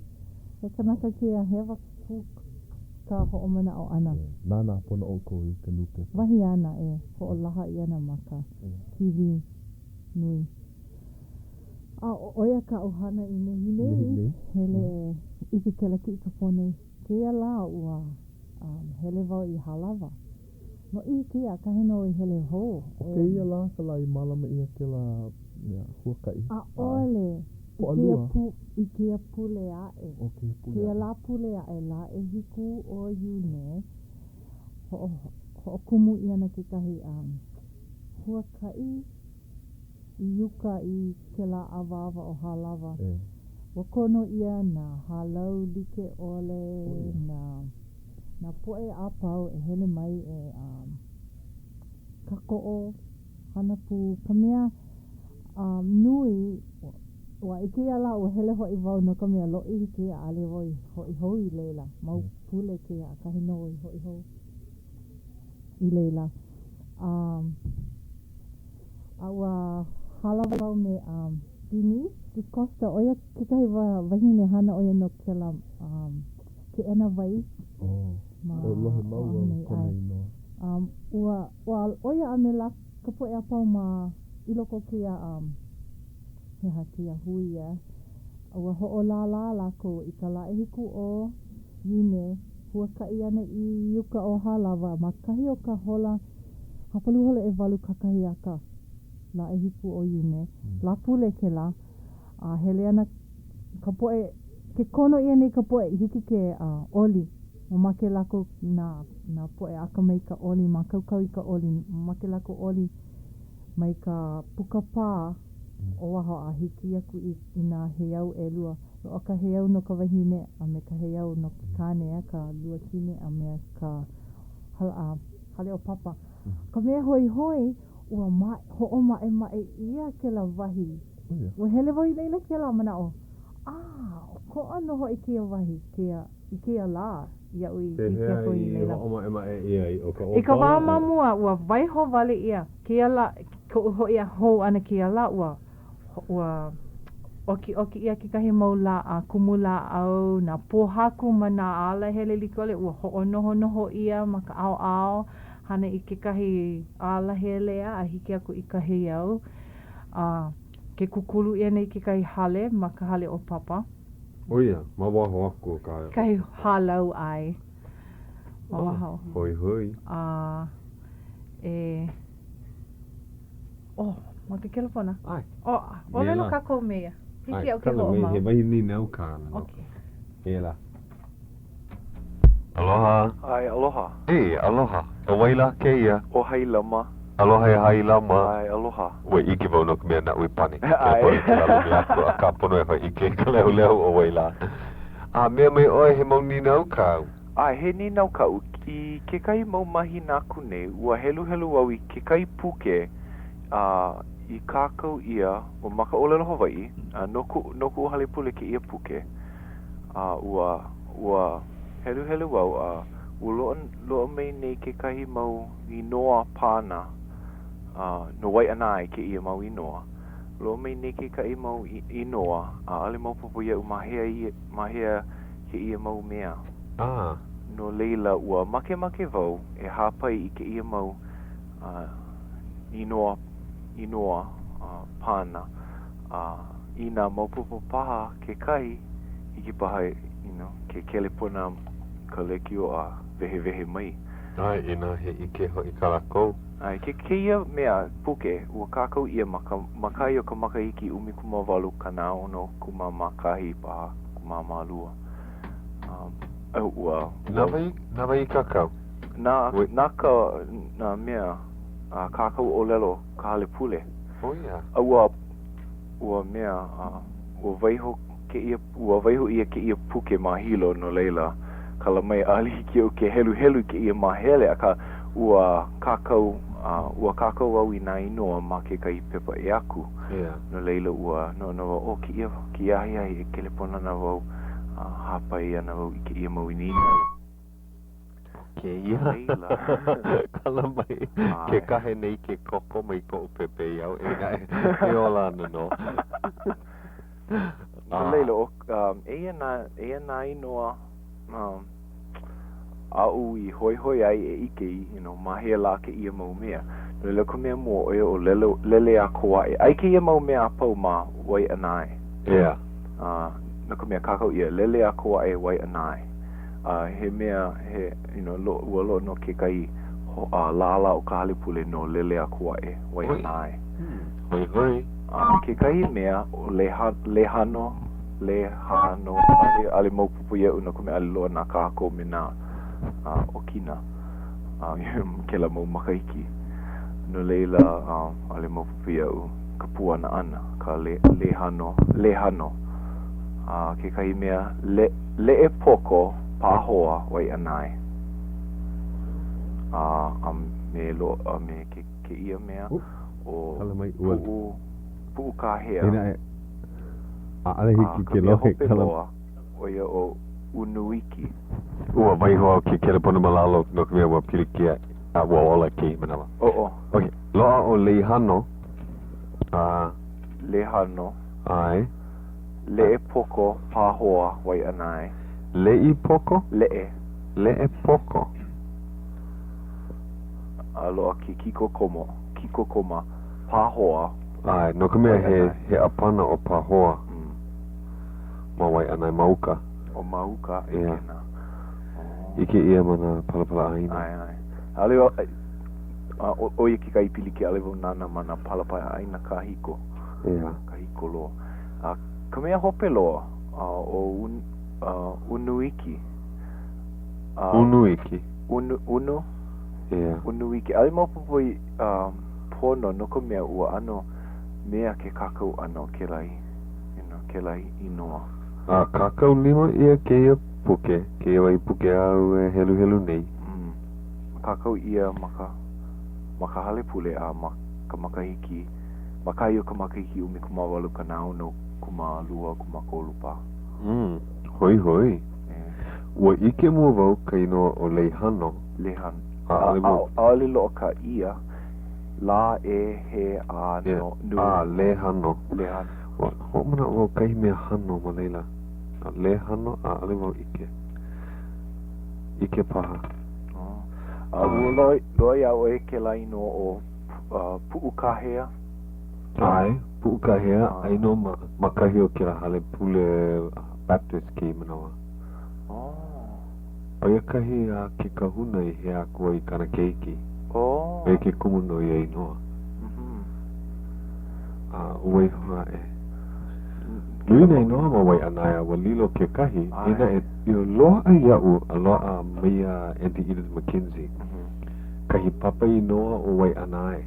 He kanaka kēia hewa pū ka hoʻomanaʻo ʻana. Nānā pono ʻoukou i ka nūpepa. Wahi āna e hoʻolaha ʻia ana ma ka TV nui. A ʻo ia kaʻu hana i nehinei, hele e ʻike kēlā kiʻi ka pō nei. Kēia lā ua hele wau i Hālawa. No ʻike ʻakahi nō i hele hou. ʻO kēia lā ka lā i mālama ʻia kēlā mea huakaʻi. ʻAʻole. I kēia pū, i kēia pule aʻe. ʻO kēia pule aʻe. Kēia lā pule aʻe, lā ʻehiku o Iune, hoʻo, hoʻokumu ʻia ana kekahi um, huakaʻi i uka i kēlā awāwa ʻo Hālawa. Ua kono ʻia nā hālau like ʻole, nā. nā poʻe a pau e hele mai e um, kākoʻo, hana pū, ka mea um, nui, ua i kēia lā ua hele hoʻi wau no ka mea lōʻihi kēia ʻaʻole wau i hoʻi hou i laila, mau pule kēia ʻakahi nō i hoʻi hou i laila. Um, a ua hālāwai wau me um, Denise DeCosta, ʻo ia kekahi wahine hana ʻo ia no kēlā um, keʻena wai Oh, ma ua lohe mau Oʻahu au nei, kona ʻae. inoa. Um, ua, ua, ʻo ia a me lā, ka poʻe a pau ma i loko o kēia um, he aha kēia hui ia, ua hoʻolālā lākou i ka lā ʻehiku o Iune, huakaʻi ana i uka o Hālawa ma kahi o ka hola hapalua hola ʻewalu kakahiaka, lā ʻehiku o Iune, Lāpule kēlā, a hele ana ka poʻe, ke kono ʻia nei ka poʻe i hiki ke oli, mamake lākou nā, nā poʻe akamai i ka oli, mākaukau i ka oli, mamake lākou oli mai ka puka pā o waho a hiki aku i, i nā heiau ʻelua. Loaʻa ka heiau no ka wahine a me ka heiau no ke kāne, ka luakini a me ka hala, hale o Papa. Ka mea hoihoi, ua ma, hoʻomaʻemaʻe ʻia kēlā wahi. Ua hele wau i laila kēlā manaʻo, ah, ʻokoʻa nō hoʻi kēia wahi, kēia, i kēia lā, iaʻu i hiki Pehea aku i i laila. hoʻomaʻemaʻe ʻia ai ʻo ka I ka wā ʻōpala ma mua, ua waiho wale ʻia kēia lā, koʻu hoʻi hou ʻana kēia lā, ua, ua ʻokiʻoki ʻia kekahi mau lā, a kumu lāʻau, nā pōhaku ma nā alahele like ʻole, ua hoʻonohonoho ʻia ma ka ʻaoʻao, hana i kekahi alahele a hiki aku i ka heiau. A ke kūkulu ʻia nei kekahi hale ma ka hale o Papa. ʻO ia, ma waho aku o ka hale o Kahi Papa. hālau ʻae ma Oh, waho. hoihoi. A e, oh, ma ke kelepona. ʻAe. Oh, ʻōlelo Mela. kākou me ia. Hiki ʻAe, iaʻu ke kala me hoʻomau. he wahi nīnau kāna no. Okay. Mela. Aloha. ʻAe, aloha. Hey, aloha. ʻO wai lā kēia? ʻO Hailama. Aloha e Hailama. ʻAe, aloha. Ua ʻike wau no ka mea naʻu i pane. ʻAe. Kēia pono i kēlā lumi aku, akā pono e hōʻike i ka lehulehu ʻo wai lā. A mea mai ʻoe he mau nīnau kāu. ʻAe, he nīnau kaʻu. I kekahi mau mahina aku nei, ua heluhelu au i kekahi puke a i kākau ʻia ʻo ma ka ʻōlelo Hawaiʻi, a no kuʻu, no kuʻu hale pule kēia puke. A ua, ua heluhelu au a ua loaʻa, loaʻa mai nei kekahi mau inoa pana, a no Waiʻanae kēia mau inoa. Loaʻa mai nei kekahi mau inoa, a ʻaʻole maopopo iaʻu ma hea ia, ma hea kēia mau mea. A. No laila, ua makemake wau e hāpai i kēia mau inoa, inoa pana, a inā maopopo paha kekahi, hiki paha you know, ke kelepona ka lēkiō a wehewehe mai. ʻAe, inā he ʻike hoʻi kā lākou. ʻAe, ke kēia mea puke, ua kākau ʻia ma ka ma kahi o ka makahiki 18 61 paha, kumamālua. Um, ua, Na ua. wai, na wai i kākau? Na, Ua. na ka, nā mea a kākau ʻōlelo ka hale pule. ʻO ia. A ua, ua mea, a ua waiho kēia, ua waiho ʻia kēia puke ma Hilo, no laila, kala mai ʻaʻole hiki iaʻu ke heluhelu i kēia māhele, akā, ua kākau, a ua kākau au i nā inoa ma kekahi pepa ʻē aku. Yeah. No laila, ua noʻonoʻo wau, oh, kēia, kēia ahiahi e kelepona ana wau, a hāpai ana wau i kēia mau nīnau. Kēia Laila. kala mai ke ʻAe. kahe nei ke koko mai koʻu pepeiao eia naʻe e ola ana nō. No A laila, ʻo, um, eia nā, eia nā inoa, um, aʻu i hoihoi ai e ʻike i, you know, ma hea lā kēia mau mea. No laila, ka mea mua, ʻo ia ʻo Lele, Leleakoaʻe. Aia kēia mau mea a pau ma Waiʻanae. Yeah. Uh, no ka mea, kākau ʻia, Leleakoaʻe Waiʻanae. A he mea, he, you know, lo, ua loaʻa nō kekahi ho, uh, lālā o ka hale pule no Leleakoaʻe Waiʻanae. Hmm. Hoihoi. A kekahi mea, ʻo Leha, Lehano, Lehano, ʻaʻole, ʻaʻole maopopo iaʻu no ka mea ʻaʻole loaʻa nā kahakō me nā uh, ʻokina uh, kēlā mau makahiki. No laila, uh, ʻaʻole maopopo iaʻu ka puana ʻana, ka le, lehano, lehano. A kekahi mea, le, Leʻepoko, Pāhoa, Waiʻanae. A, a me lo, a me ke, kēia mea, ʻo Kala mai, ua. Puʻu, Puʻu Kāhea. Inā e, ʻaʻole A hiki ka ke mea lohe hope kala. loa, ʻo ia ʻo ʻUnuiki. Ua waiho au ke kelepona ma lalo no ka mea ua pilikia a ua ola kēia manawa. ʻOʻo. Okay, loaʻa ʻo Leihano, a. Leihano. ʻAe. Leʻepoko, Pāhoa, Waiʻanae. Leʻipoko? Leʻe. Leʻepoko. A loaʻa ke kiko komo, kiko koma, Pāhoa. ʻAe, no ka mea he, he ʻāpana ʻo Pāhoa mm. ma Waiʻanae, ma uka. ʻO ma uka e Yeah. kēnā. Oh. ʻIke ʻia ma nā palapala ʻāina. ʻAe, ʻae. ʻAʻole wau, a ʻo, ʻo ia kekahi pilikia, ʻaʻole wau nānā ma nā palapala ʻāina kahiko. Yeah. Kahiko loa. A ka mea hope loa, a ʻo un, a, Unuiki. A, Unuiki. Unu, unu? Yeah. Unuiki. ʻAʻole maopopo i, um, pono no ka mea ua ʻano mea ke kākau ʻana o kēlā, you know, kēlā inoa. A kākau lima ʻia kēia puke, kēia wahi puke āu e heluhelu nei. Mm. Kākau ʻia ma ka, ma ka hale pule a ma ka makahiki, ma kahi o ka makahiki 18 60 12 13 paha. Mm. Hoihoi. Yeah. Ua ʻike mua wau ka inoa ʻo Leihano. Leihano. ʻAʻole wau. ʻAʻole loaʻa ka ia, la e he a no, nu. A, Lehano. Lehano. Ua hoʻomanaʻo wau kahi mea hano ma laila. A Lehano, ʻaʻole wau ʻike. ʻIke paha. Oh. A ua loaʻa, loaʻa iā ʻoe kēlā inoa ʻo Puʻukahea? ʻAe, Puʻukahea, aia nō ma, ma kahi o kēlā hale pule Baptist kēia manawa. Oh. ʻO ia kahi a ke kahuna i hea aku ai i kāna keiki. Oh. ʻO ia ke kumu no ia inoa. Mm -hmm. A ua iho aʻe. Nui nā inoa ma Waiʻanae a ua lilo kekahi, inā e loaʻa iaʻu a loaʻa mai iā Aunty Edith McKenzie. Mm -hmm. Kahi papa inoa o Waiʻanae,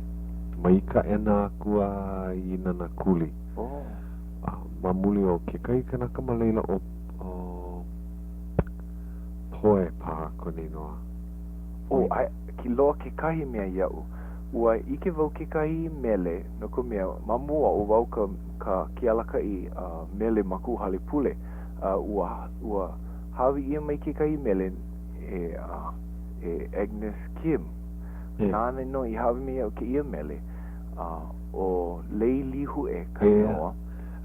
mai Kaʻena aku a i Nānākuli. Oh. A ma muli o kekahi kanaka ma laila ʻo, ʻo Poe paha kona inoa. Oh, ʻae, loaʻa kekahi mea iaʻu. Ua ʻike wau kekahi mele, no ka mea, ma mua ʻo wau ka, ka, ke alakaʻi uh, mele ma kuʻu hale pule. Uh, ua, ua hāʻawi ʻia mai kekahi mele e, uh, e Agnes Kim. Nāna nō i hāʻawi mai iaʻu kēia mele, a ʻo Lei Līhuʻe ka inoa.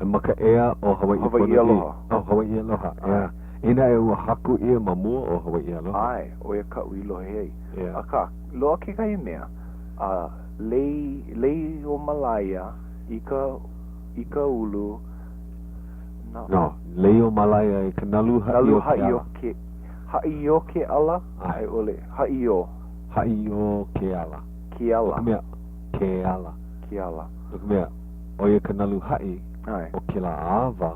Ma ka ea o Hawaiʻi Hawaiʻi Aloha. Oh, Hawaiʻi Aloha, ʻeā. Inā e ua haku ʻia ma mua o Hawaiʻi Aloha. ʻAe, ʻo ia kaʻu i lohe ai. Akā, loaʻa kekahi mea, a lei, lei o Malaia i ka, i ka ulu, na. No, lei o Malaia i ka nalu haʻi o ke ala. Nalu haʻi o ke, Haʻi o ke ala, a i ʻole, haʻi o. Haʻi o ke ala. Ke ala. No ka mea, ke ala. Ke ala. No ka mea, ʻo ia ka nalu haʻi ʻAe. o kēlā awa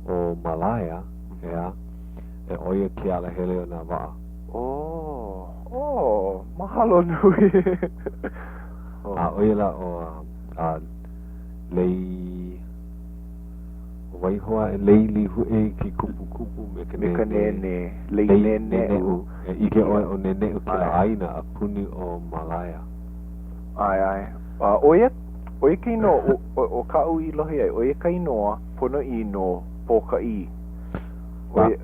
o Malaea, ʻeā, e ʻo ia ke alahele o nā waʻa. Oh, oh, mahalo nui. oh. A ʻo ia lā ʻo, a, lei, Waiho aʻe lei Līhuʻe i ke kupukupu me ka Me ka nēnē. nēnē. Lei Lei neneʻu. neneʻu. E ʻike ʻoe ʻo Neneʻu kēlā ʻāina a puni ʻo Malaea. ʻAe, ʻae. A ʻo ia, ʻo ia ka inoa, ʻo, ʻo, ʻo kaʻu i lohe ai, ʻo ia ka inoa ponoʻī no Pōkaʻī. ʻO ia,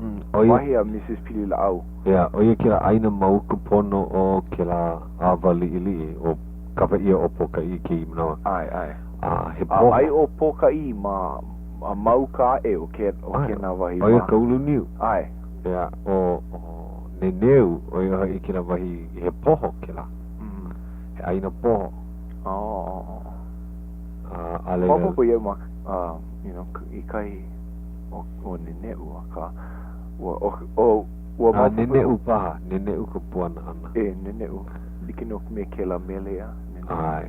um, ʻo ia, wahi a Mrs. Pililaʻau. Yeah, ʻo ia kēlā ʻāina ma uka pono o kēlā awa liʻiliʻi, ʻo kapa ʻia ʻo Pōkaʻī i kēia manawa. ʻAe, ʻae. A he A poho. aia ʻo Pōkaʻī ma, ma, ma uka aʻe o ke, o kēnā wahi. ʻO ia ka ulu niu. ʻAe. Yeah, ʻo, ʻo Neneu, ʻo ia hoʻi kēlā wahi, he poho kēlā. Mm. He ʻāina poho. Oh, oh, oh. A, a laila. Maopopo iaʻu ma, uh, you know, i kahi o, o Neneʻu, akā, ua, o, o, ua A maopopo. Neneʻu paha, Neneʻu ka puana ʻana. E, Neneʻu. Like nō me kēlā mele, a, Neneʻu. ʻAe.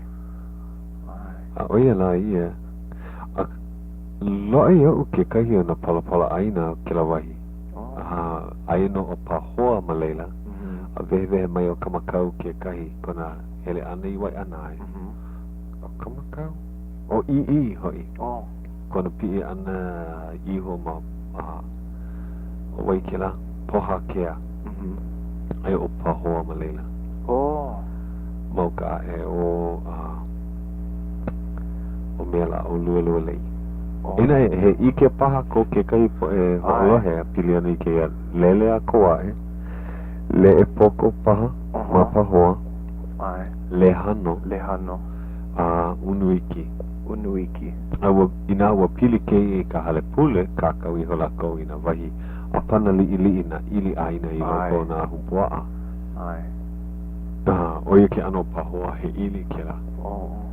A ʻo ia lā ia, a loaʻa iaʻu kekahi o nā palapala ʻāina o kēlā wahi. A aia nō ʻo Pāhoa ma laila, a wehewehe mai ʻo Kamakau kekahi kona hele ʻana i Waiʻanae. ʻO Kamakau? ʻO ʻĪʻī hoʻi kona piʻi ʻana iho ma, ʻo wai kēlā? Pohakea. Aia ʻo Pahoa ma laila. Oh. Ma uka aʻe o uh, o mea lā ʻo Lualualei. Oh. Inā he, he ʻike paha ko kekahi poʻe hoʻolohe a pili ana i kēia lele a Koaʻe, Leʻepoko paha uh -huh. ma Pahoa, ʻAe. Lehano, Lehano. A Unuiki. Unuiki. A ua, inā ua pili kēia i ka hale pule, kākau iho lākou i nā wahi ʻāpana liʻiliʻi nā ʻili ʻāina i loko o nā ahupuaʻa. ʻAe. A, ʻo ia ke ʻano o Pahoa, he ʻili kēlā. Oh.